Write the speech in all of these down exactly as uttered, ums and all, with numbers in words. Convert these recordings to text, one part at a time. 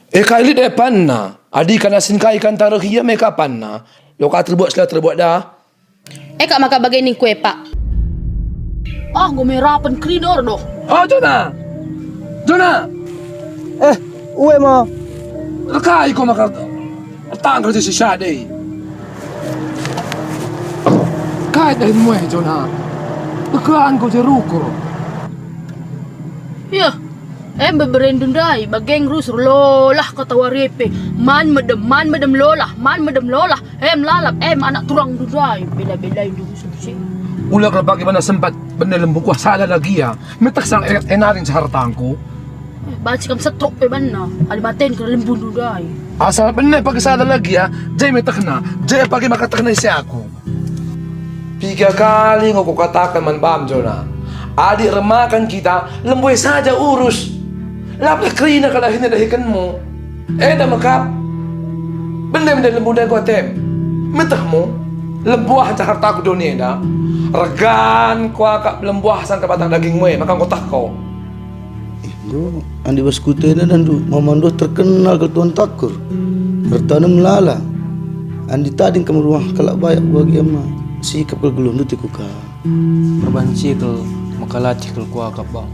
E kai lit e panna, adi kan asin kai kan taruh ia me ka panna, lo ka terbuat sela terbuat dah. E kap maka bage ningku e, Pak. Ah, enggo merapen kerina erdoh. Oh, Jona! Jona! Eh, ue mo. Kai ko maka ertangkar je si sada e? Kai dahin mue, Jona? Tekan ko je rukur. Yeh, e beberendu ndai, bage ngerus lolah kata wari pe. Man medem, man medem lolah, man medem lolah. Em lalap, em anak turang ndudai, bela-belai ndudai. Ula kal pagi bana sempat bene lembu kuah sada lagi ya. Meteh sang e, e naring sehartangku. Eh, banci kam setruk pe banna, adi maten kena lembu ndudai. Asal bene pagi sada lagi ya, je metehna, je pagi maka tehna isi aku. Piga kali enggo kukataken man bam, Jona, adi remakan kita, lembu e saja urus. Laplah kerina kal dahin dahikenmu. Enda me kap. Bene-bene lembu ndai ku atem. Metehmu, lembuah nca hartaku doni enda. Regan kuakap lembuah sangkep batang dagingmu e, maka enggo teh ko. Ih, ndu, andi bas kuta enda ndu, mama ndu terkenal kal tuan takur. Ertanem lala. Andi tading kam rumah kalak bayak bagi ema, sikap kal geluh ndu tiku ka. Perbanci kal, maka latih kal kuakap, Bang.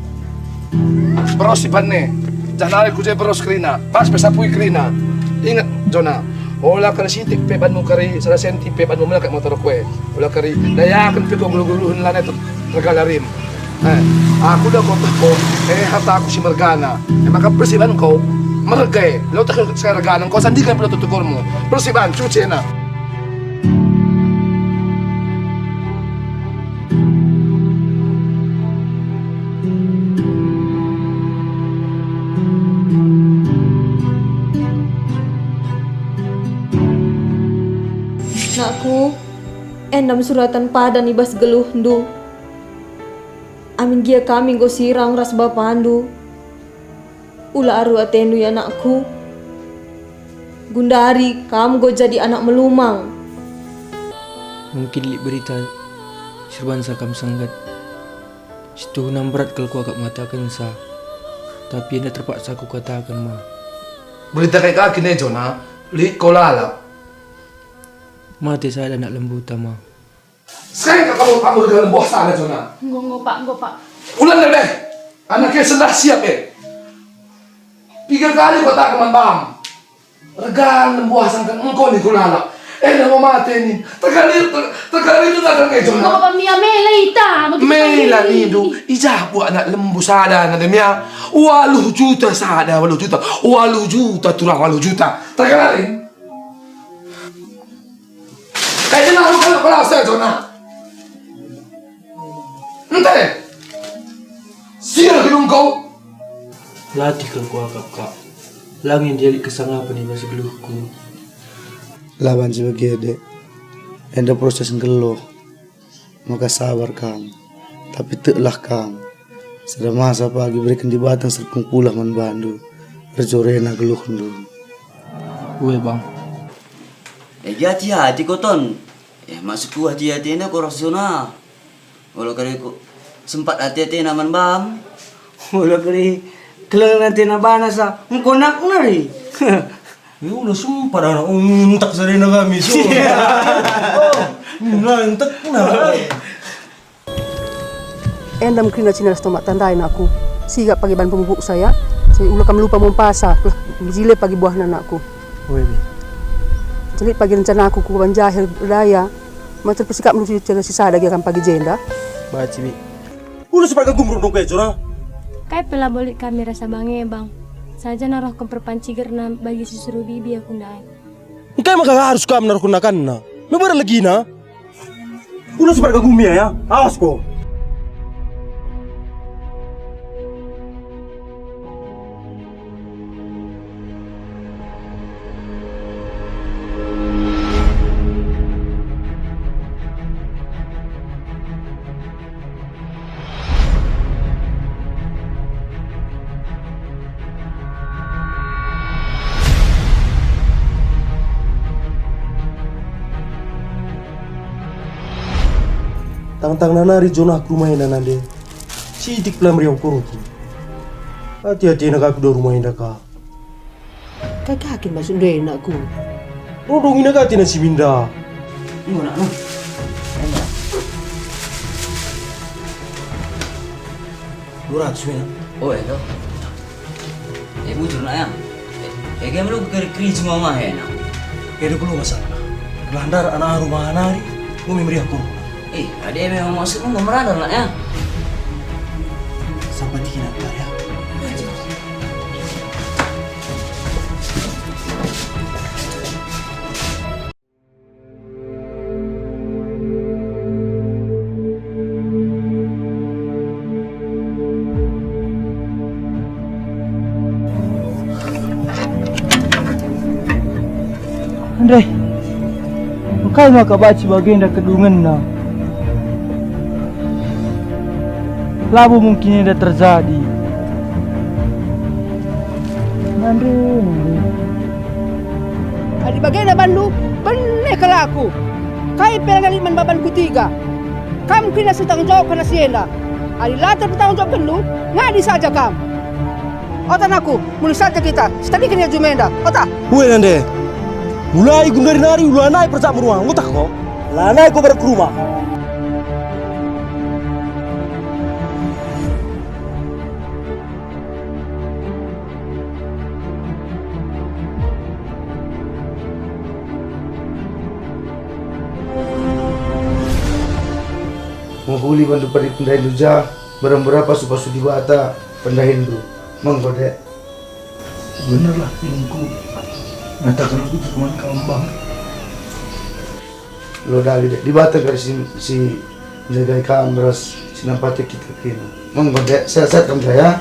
Beros iban e, janari ku je beros kerina, pas pe sapui kerina. Inget, Jona, ola kari sitik pe banmu kari sada senti pe banmu melekek motor kue. Ola kari dayaken pe kau geluh-geluhen lanai ter-, tergalarim. Eh, aku da koteh ko, eh, hartaku si mergana. E maka persiban kau, merga e, lo teh sekargana, engkau sandikan pe lo tutukurmu. Persiban, cuci ena. Nakku, enda me suraten padan i bas geluhndu. Amin gia kami enggo sirang ras bapandu. Ula aru atendu, ya nakku. Gundari kam enggo jadi anak melumang. Mungkin lit berita si erbansa kam sengget. Situhuna mberat kal kuakap ngatakensa, tapi enda terpaksa kukataken ma. Berita kai ka kin e, Jona? Lit ko lalap. Mate sada anak lembuta ma. Sekarang kamu, kamu dalam buah sana, Jona. Enggo, enggo, Pak, enggo, Pak. Ulang deh. Anak e sendah siap e. Piga kali kukataken man bam. Regan lembuah sangkan engko nin kulalap. Eh, enggo mate nin. Terkali, ter-, terkali itu ngadang e, Jona. Enggo, Pak, mia mela ita. Mela nindu. Ijah buat anak lembu sada nade mia. Waluh juta sada, waluh juta. Waluh juta, turang waluh juta. Terkali. Kai jenah lu kalak pelasa, Jona? Ente! Sia gedung kau? Latih kal kuakap, Kak. La nge lit kesangapen i bas geluhku. La banci bage, Dek. Enda proses nggeluh. Maka sabar kam, tapi teklah kam. Sada masa pagi ibereken Dibata serpung pulah man bandu, erjorena geluhndu. Ue, Bang. Eh, hati-hati ko, Ton. Eh, maksudku hati-hati enda ko ras Jona. Ola kari ko sempat hati-hatina man bam. Ola kari keleng atena bana sa, engko nak nari. Ya udah sempat anak untak sarina kami, so. Oh, nah, entek, nah. Enda me kerina cina ras tomat tandai nakku. Sigap pagi ban pemupuk saya. Saya ula kam lupa mumpasa, lah jile pagi buahna nakku. Ue, Bi. Jadi pagi rencanaku ku banjahe daya. Macam persikap menuju cina si sada gia kam pagi jenda. Baci, Bi. Ula sempat kagum rundung kejo, nah. Kai pe labo lit kami rasa bange, Bang. Saja narohken perpancigerna bagi si suruh bibi aku ndai. Engkai maka arus kam naruhken nakanna? Mebar legina. Ula sempat kagum ia, ya. Awas ko. Tangtangna nari jonahku rumah enda nande. Sitik pe la meriah ukurku. Hati-hatina ka kuda rumah enda ka. Kai ka kin maksudndu e, nakku? Rundungi nagati na si minda. Enggo, nak, no. Enggo. Dua ratus, nak. Oh, enggo. Eh, bujur, nak, ya. Eh, eh, game lu keri-keri semua mah, ya, nak. Eda kulo masalah. Gelah ndar anak rumah nari, bumi meriah kurung. Eh, ade memang maksudmu enggo merandal, nak, ya. Sampai tiga, nak, ya. Ndeh, engkai maka banci bagenda kedungenna? Labo mungkin enda terjadi. Nande, nande. Adi bagenda banndu, bene kal aku. Kai pe la lit man babanku tiga. Kam kerina si tanggung jawab kerna si enda. Adi la terpetanggung jawabkenndu, ngadi saja kam. Ota nakku, mulih saja kita, sitadingken ia juma enda. Ota. Ue nande. Mulai gundari nari ulanai percakapmu, enggo tah ko? Lanai ko berek ku rumah. Mehuli bandu padi pendahindu ja, mberem-mberem pasu-pasu Dibata pendahindu. Mengko, dek. Benerlah ningku. Ngataken aku tu teman kambang. Lo dali, dek. Dibata kari si, si njagai kam ras si nampati kita kerina. Mengko, dek, sehat-sehat kam, ya?